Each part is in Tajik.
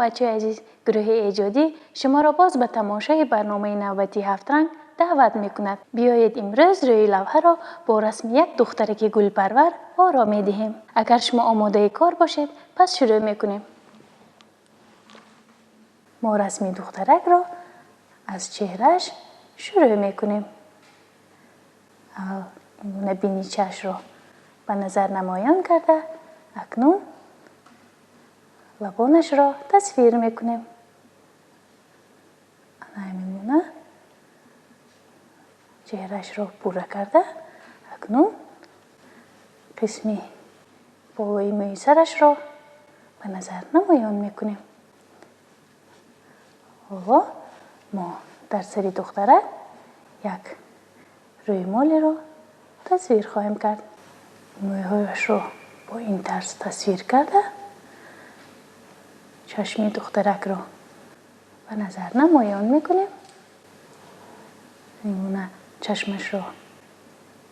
Бачаҳои азиз, гурӯҳи эҷодӣ шуморо боз ба тамошои барномаи навбатии ҳафтранг даъват мекунад. Биёед, имрӯз рӯи лавҳаро бо расми як духтараки гулпарвар оро медиҳем. Агар шумо омодаи кор бошед, пас шурӯъ мекунем. Мо расми духтаракро аз чеҳрааш шурӯъ мекунем. Аввал ингуна биничаашро ба назар намоён карда, акнун лабонашро тасвир мекунем. Ана ҳамин гуна чеҳраашро пурра карда, акнун қисми болои мӯи сарашро ба назар намоён мекунем. Ҳоло мо дар сари духтарак як рӯймолеро тасвир хоҳем кард. Мӯйҳояшро бо ин тарз тасвир карда, чашми духтаракро ба назар намоён мекунем. Ин гуна чашмашро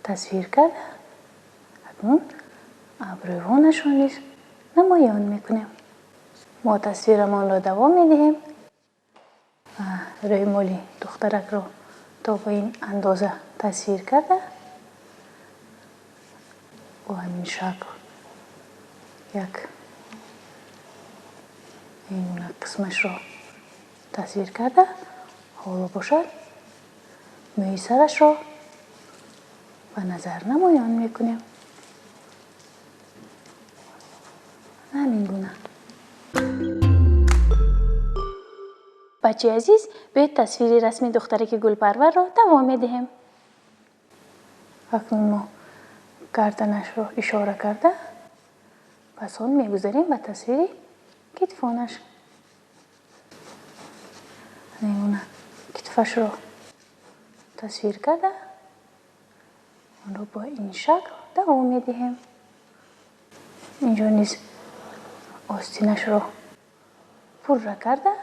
тасвир карда, акнун абрӯвонашро низ намоён мекунем. Мо тасвирамонро давом медиҳем ва рӯймоли духтаракро то ба ин андоза тасвир карда, бо ҳамин шакл як ин гуна қисмашро тасвир карда, ҳоло бошад, мӯи сарашро ба назар намоён мекунем. Ҳамин гуна. Бачаи азиз, биёед, тасвири расми духтараки гулпарварро давом медиҳем. Акнун мо гарданашро ишора карда, пас он мегузарем ба тасвири китфонаш. Ин гуна китфашро тасвир карда, онро бо ин шакл давом медиҳем. Инҷо низ остинашро пурра карда,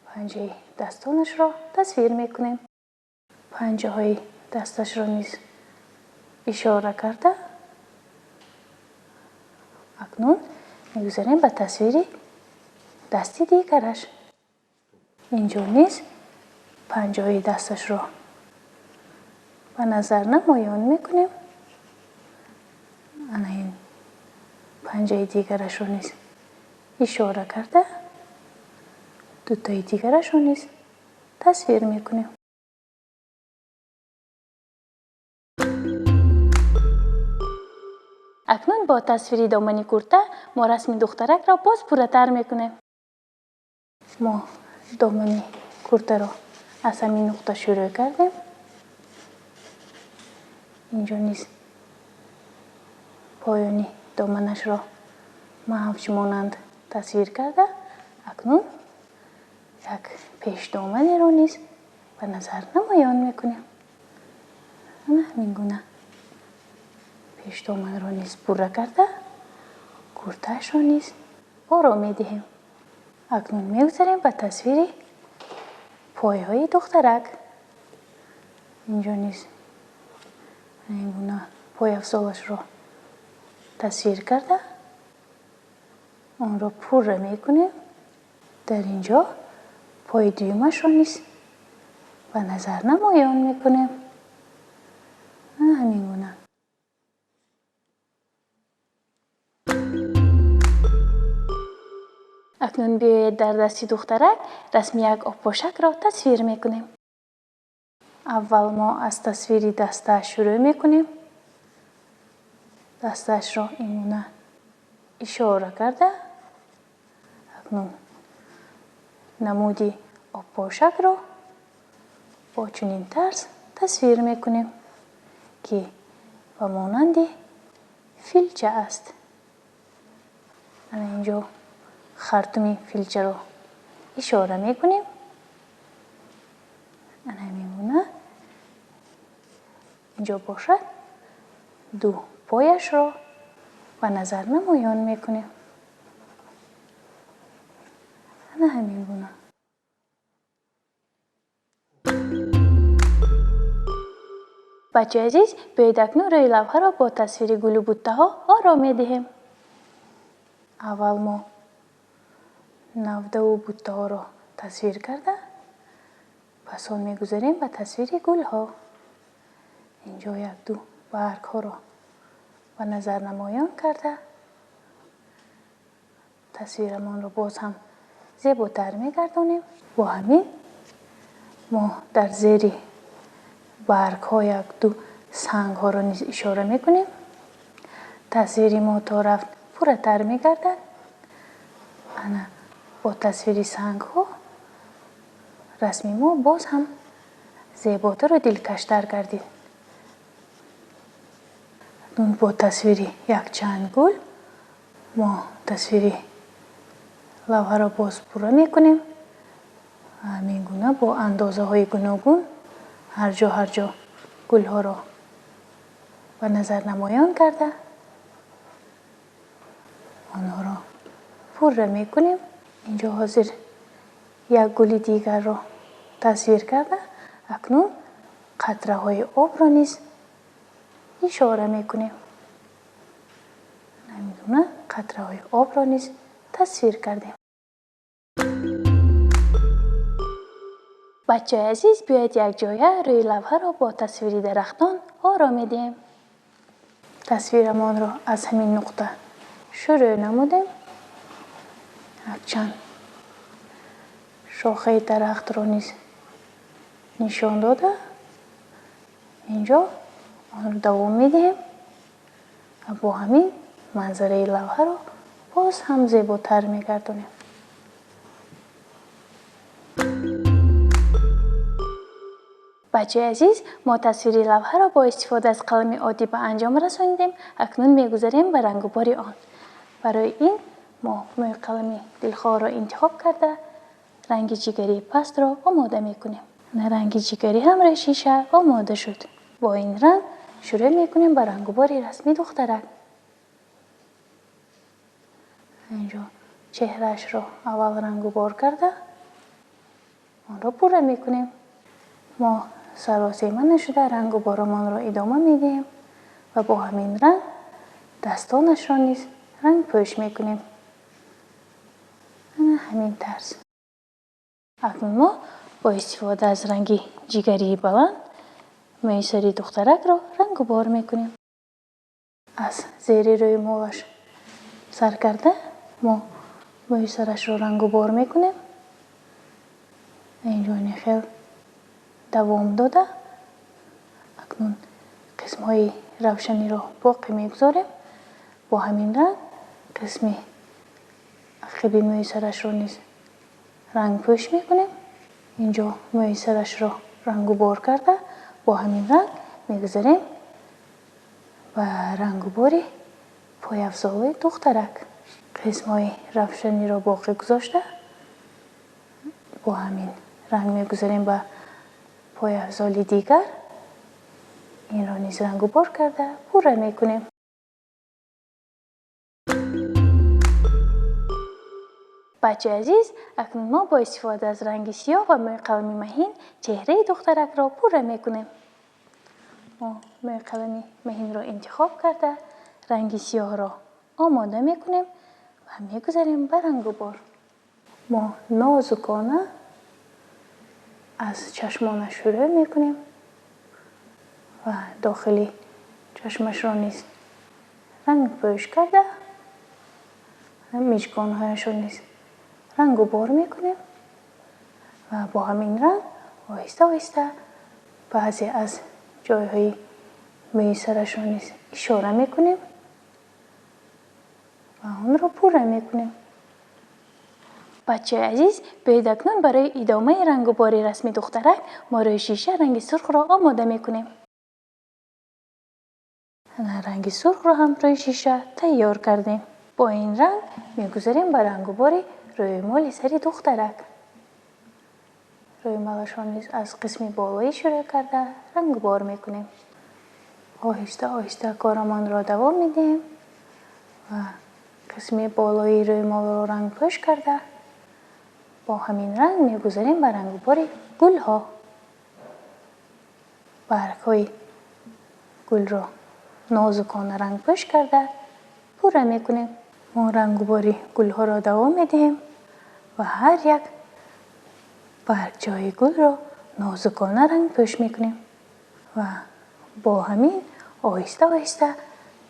панҷаи дастонашро тасвир мекунем. Панҷаҳои дасташро низ ишора карда, акнун мегузарем ба тасвири дасти дигараш. Инҷо низ панҷаҳои дасташро ба назар намоён мекунем. Ана ин панҷаи дигарашро низ ишора карда, дутои дигарашро низ тасвир мекунем. Акнун бо тасвири домани курта мо расми духтаракро боз пурратар мекунем. Мо домани куртаро аз ҳамин нуқта шурӯъ кардем. Инҷо низ поёни доманашро мавҷ монанд тасвир карда, акнун як пешдоманеро низ ба назар намоён мекунем. Ана ҳамин гуна пешдоманро низ пурра карда, куртаашро низ оро медиҳем. Акнун мегузарем ба тасвири пойҳои духтарак. Инҷо низ ин гуна пойафзолашро тасвир карда, онро пурра мекунем. Дар инҷо пои дуюмашро низ ба назар намоён мекунем. Ҳамин гуна. Акнун биёед, дар дасти духтарак расми як обпошакро тасвир мекунем. Аввал мо аз тасвири дастааш шурӯъ мекунем. Дастаашро ин гуна ишора карда, акнун намуди обпошакро бо чунин тарз тасвир мекунем, ки ба монанди филча аст. Ана инҷо хартуми филчаро ишора мекунем. Ана ҳамин гуна. Инҷо бошад, ду пояшро ба назар намоён мекунем. Ана ҳамин гуна. Бачаи азиз, биёед, акнун рӯи лавҳаро бо тасвири гулу буттаҳо оро медиҳем. Аввал мо Навдаву буттаҳоро тасвир карда, пас он мегузарем ба тасвири гулҳо. Инҷо як-ду баргҳоро ба назар намоён карда, тасвирамонро боз ҳам зеботар мегардонем. Бо ҳамин мо дар зери баргҳо як-ду сангҳоро низ ишора мекунем. Тасвири мо то рафт пурратар мегардад. Ана бо тасвири сангҳо расми мо боз ҳам зеботару дилкаштар гардид. Акнун бо тасвири якчанд гул мо тасвири лавҳаро боз пурра мекунем. Ҳамин гуна бо андозаҳои гуногун ҳар ҷо ҳар ҷо гулҳоро ба назар намоён карда, онҳоро пурра мекунем. Инҷо ҳозир як гули дигарро тасвир карда, акнун қатраҳои обро низ ишора мекунем. Ҳамин гуна қатраҳои обро низ тасвир кардем. Бачаи азиз, биёед якҷоя рӯи лавҳаро бо тасвири дарахтон оро медиҳем. Тасвирамонро аз ҳамин нуқта шурӯъ намудем. Якчанд шохаи дарахтро низ нишон дода, инҷо онро давом медиҳем ва бо ҳамин манзараи лавҳаро боз ҳам зеботар мегардонем. Бачаи азиз, мо тасвири лавҳаро бо истифода аз қалами оддӣ ба анҷом расонидем. Акнун мегузарем ба рангубори он. Барои ин мо мӯи қалами дилхоҳро интихоб карда, ранги ҷигарии пастро омода мекунем. Ранги ҷигарӣ ҳам рӯи шиша омода шуд. Бо ин ранг шурӯъ мекунем ба рангубори расми духтарак. Инҷо чеҳраашро аввал рангубор карда, онро пурра мекунем. Мо саросема нашуда рангуборомонро идома медиҳем ва бо ҳамин ранг дастонашро низ рангпӯш мекунем. Ана ҳамин тарз. Акнун мо бо истифода аз ранги ҷигарии баланд мӯи сари духтаракро рангубор мекунем. Аз зери рӯймолаш сар карда мо мӯи сарашро рангубор мекунем. Инҷо хел давом дода, акнун қисмҳои равшаниро боқӣ мегузорем. Бо ҳамин ранг қисми ақиби мӯи сарашро низ рангпӯш мекунем. Инҷо мӯи сарашро рангубор карда, бо ҳамин ранг мегузарем ба рангубори пойафзоли духтарак. Қисмҳои равшаниро боқӣ гузошта, бо ҳамин ранг мегузарем ба пойафзоли дигар. Инро низ рангубор карда пурра мекунем. Бачаи азиз, акнун мо бо истифода аз ранги сиёҳ ва мӯи қалами маҳин чеҳраи духтаракро пурра мекунем. Мо мӯи қалами маҳинро интихоб карда, ранги сиёҳро омода мекунем ва мегузарем ба рангубор. Мо нозукона аз чашмонаш шурӯъ мекунем ва дохили чашмашро низ рангпӯш карда, мижгонҳояшро низ рангубор мекунем ва бо ҳамин ранг оҳиста оҳиста баъзе аз ҷойҳои мӯи сарашро низ ишора мекунем ва онро пурра мекунем. Бачаи азиз, биёед акнун барои идомаи рангубори расми духтарак мо рӯи шиша ранги сурхро омода мекунем. Ранги сурхро ҳам рӯи шиша тайёр кардем. Бо ин ранг мегузарем ба рангубори рӯймоли сари духтарак. Рӯймолашро низ аз қисми болоӣ шурӯъ карда рангубор мекунем. Оҳиста оҳиста корамонро давом медиҳем ва қисми болои рӯймолро рангпӯш карда, бо ҳамин ранг мегузарем ба рангубори гулҳо. Баргҳои гулро нозукона рангпӯш карда пурра мекунем. Мо рангубори гулҳоро давом медиҳем. ва ҳар як баргчаҳои гулро нозукона рангпӯш мекунем ва бо ҳамин оҳиста оҳиста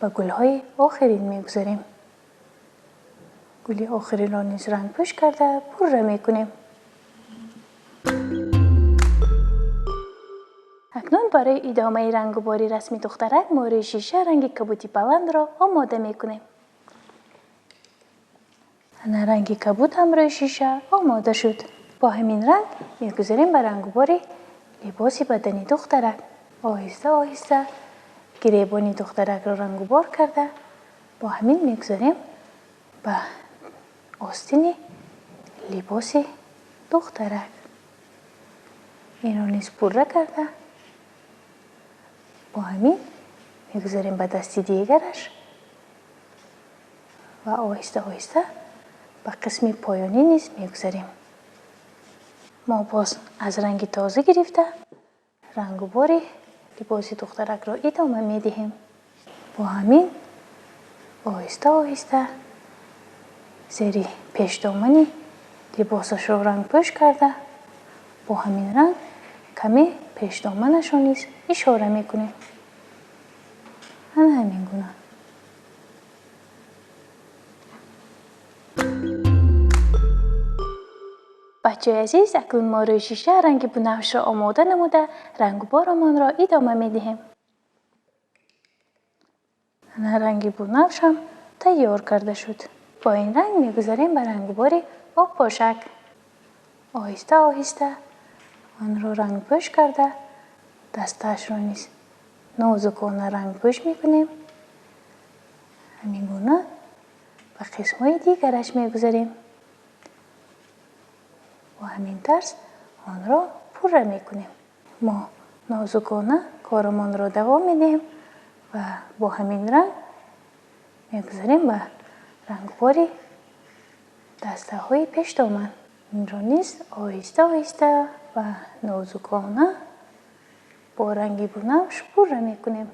ба гулҳои охирин мегузарем. Гули охиринро низ рангпӯш карда пурра мекунем. Акнун барои идомаи рангубори расми духтарак мо рӯи шиша ранги кабуди баландро омода мекунем. Ана ранги кабуд ҳам рӯи шиша омода шуд. Бо ҳамин ранг мегузарем ба рангубори либоси бадани духтарак. Оҳиста оҳиста гиребони духтаракро рангубор карда бо ҳамин мегузарем ба остини либоси духтарак. Инро низ пурра карда бо ҳамин мегузарем ба дасти дигараш ва оҳиста оҳиста ба қисми поёнӣ низ мегузарем. Мо боз аз ранги тоза гирифта рангубори либоси духтаракро идома медиҳем. Бо ҳамин оҳиста оҳиста зери пешдомани либосашро рангпӯш карда бо ҳамин ранг каме пешдоманашро низ ишора мекунем. Ана ҳамин гуна. Бачаҳои азиз, акнун мо рӯи шиша ранги бунафшро омода намуда рангуборамонро идома медиҳем. Ана ранги бунафшам тайёр карда шуд. Бо ин ранг мегузарем ба рангубори обпошак. Оҳиста оҳиста онро рангпӯш карда дастаашро низ нозукона рангпӯш мекунем. Ҳамин гуна ба қисмҳои дигараш мегузарем. Бо ҳамин тарз онро пурра мекунем. Мо нозукона корамонро давом медиҳем ва бо ҳамин ранг мегузарем ба рангбори дастаҳои пешдоман. Инро низ оҳиста оҳиста ва нозукона бо ранги бунафш пурра мекунем.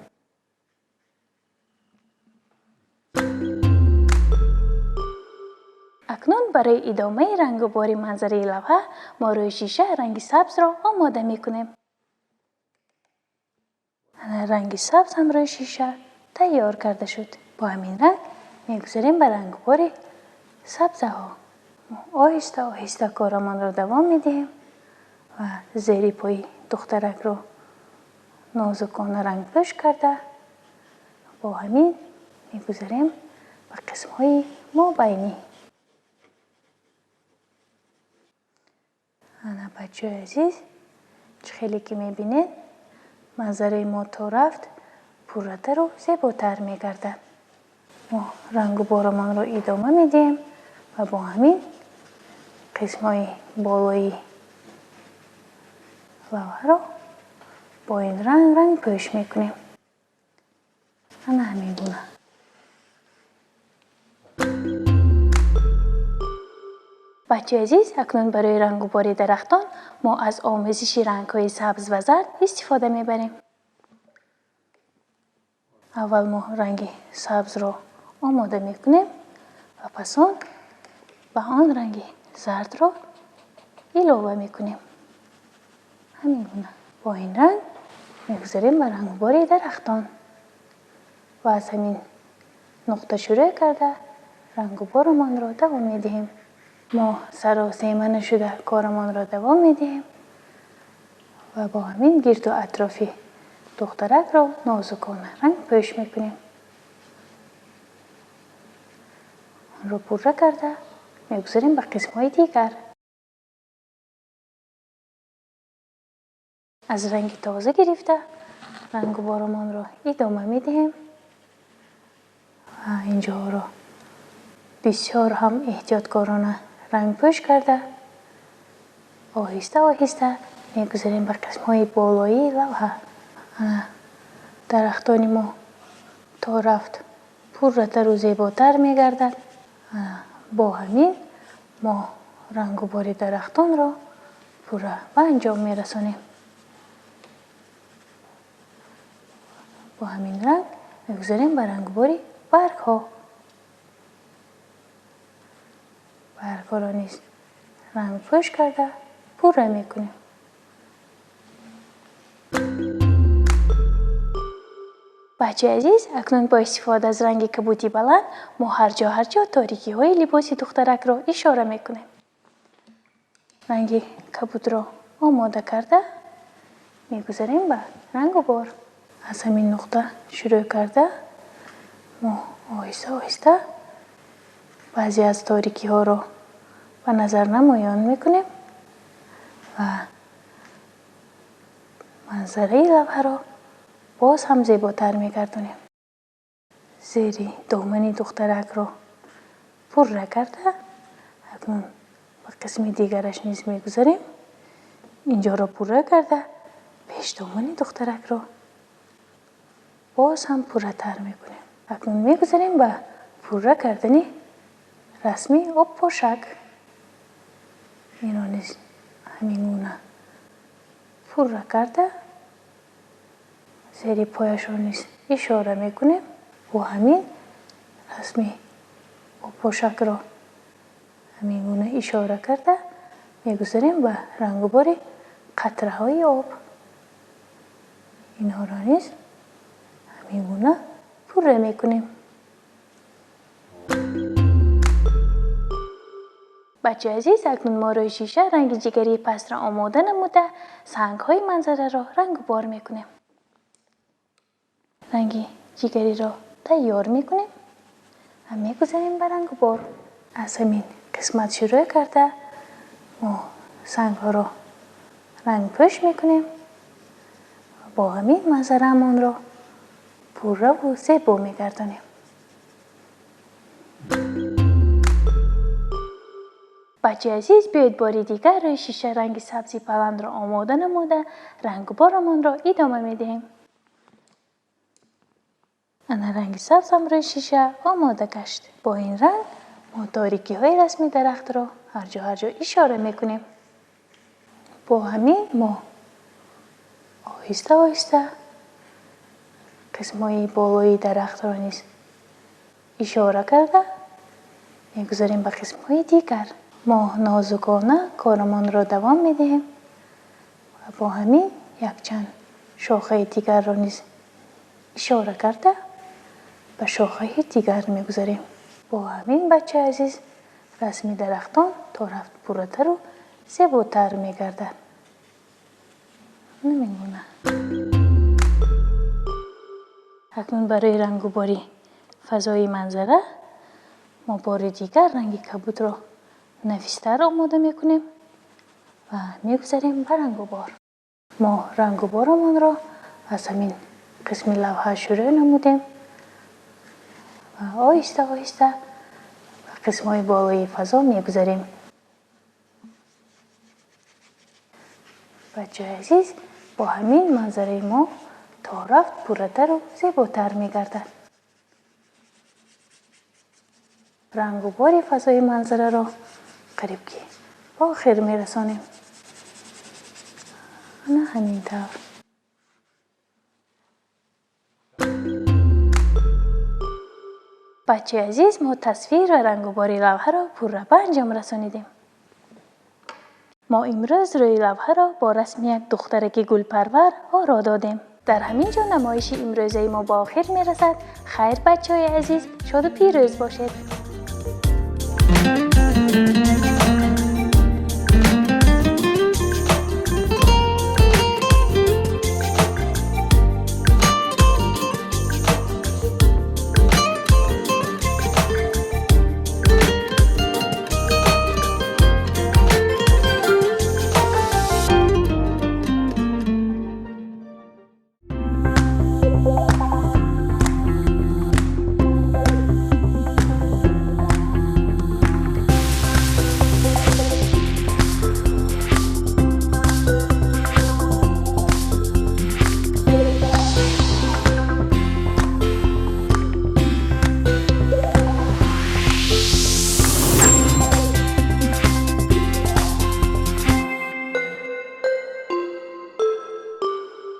Акнун барои идомаи рангубори манзараи лавҳа мо рӯи шиша ранги сабзро омода мекунем. Ана ранги сабз ҳам рӯи шиша тайёр карда шуд. Бо ҳамин ранг мегузарем ба рангубори сабзаҳо. Мо оҳиста оҳиста корамонро давом медиҳем ва зери пои духтаракро нозукона рангпӯш карда бо ҳамин мегузарем ба қисмҳои мобайнӣ. Ана бачаҳои азиз, чӣ хеле ки мебинед, манзараи мо то рафт пурратару зеботар мегардад. Мо рангуборамонро идома медиҳем ва бо ҳамин қисмҳои болои лавҳаро бо ин ранг рангпӯш мекунем. Ана ҳамин гуна. Бачаи азиз, акнун барои рангубори дарахтон мо аз омезиши рангҳои сабз ва зард истифода мебарем. Аввал мо ранги сабзро омода мекунем ва пас он ба он ранги зардро илова мекунем. Ҳамин гуна. Бо ин ранг мегузарем ба рангубори дарахтон ва аз ҳамин нуқта шурӯъ карда рангуборамонро давом медиҳем. Мо саросема нашуда корамонро давом медиҳем ва бо ҳамин гирду атрофи духтаракро нозукона рангпӯш мекунем. Онро пурра карда мегузарем ба қисмҳои дигар. Аз ранги тоза гирифта рангуборамонро идома медиҳем ва инҷоҳоро бисёр ҳам эҳтиёткорона рангпӯш карда оҳиста оҳиста мегузарем ба қисмҳои болоии лавҳа. Дарахтони мо то рафт пурратару зеботар мегардад. Бо ҳамин мо рангубори дарахтонро пурра ба анҷом мерасонем. Бо ҳамин ранг мегузарем ба рангубори баргҳо. Баргҳоро низ Рангпӯш карда пурра мекунем. Бачаи азиз, акнун бо истифода аз ранги кабуди баланд мо ҳар ҷо ҳар ҷо торикиҳои либоси духтаракро ишора мекунем. Ранги кабудро омода карда мегузарем ба рангу бор. Аз ҳамин нуқта шурӯъ карда мо оҳиста оҳиста баъзе аз торикиҳоро ба назар намоён мекунем ва манзараи лавҳаро боз ҳам зеботар мегардонем. Зери домани духтаракро пурра карда акнун ба қисми дигараш низ мегузарем. Инҷоро пурра карда пешдомани духтаракро боз ҳам пурратар мекунем. Акнун мегузарем ба пурра кардани расми обпошак. Инро низ ҳамин гуна пурра карда зери пояшро низ ишора мекунем. Бо ҳамин расми обпошакро ҳамин гуна ишора карда мегузарем ба рангубори қатраҳои об. Инҳоро низ ҳамин гуна пурра мекунем. Бачаи азиз, акнун мо рӯи шиша ранги ҷигарии пастро омода намуда сангҳои манзараро рангубор мекунем. Ранги ҷигариро тайёр мекунем ва мегузарем ба рангубор. Аз ҳамин қисмат шурӯъ карда мо сангҳоро рангпӯш мекунем ва бо ҳамин манзараамонро пурраву зебо мегардонем. Бачаи азиз, биёед бори дигар рӯи шиша ранги сабзи баландро омода намуда рангуборамонро идома медиҳем. Ана ранги сабзам рӯи шиша омода гашт. Бо ин ранг мо торикиҳои расми дарахтро ҳар ҷо ҳар ҷо ишора мекунем. Бо ҳамин мо оҳиста оҳиста қисмҳои болои дарахтро низ ишора карда мегузарем ба қисмҳои дигар. Мо нозукона корамонро давом медиҳем ва бо ҳамин якчанд шохаи дигарро низ ишора карда ба шохаи дигар мегузарем. Бо ҳамин, бачаи азиз, расми дарахтон то рафт пурратару зеботар мегардад. Ҳамин гуна. Акнун барои рангубори фазои манзара мо бори дигар ранги кабудро нафистар омода мекунем ва мегузарем ба рангубор. Мо рангуборамонро аз ҳамин қисми лавҳа шурӯъ намудем ва оҳиста оҳиста ба қисмҳои болои фазо мегузарем. Бачаи азиз, бо ҳамин манзараи мо то рафт пурратару зеботар мегардад. Рангубори фазои манзараро қариб ки ба охир мерасонем. Ана ҳамин тавр. Бачаи азиз, мо тасвир ва рангубори лавҳаро пурра ба анҷом расонидем. Мо имрӯз рӯи лавҳаро бо расми як духтараки гулпарвар оро додем. Дар ҳамин ҷо намоиши имрӯзаи мо ба охир мерасад. Хайр, бачаҳои азиз, шоду пирӯз бошед.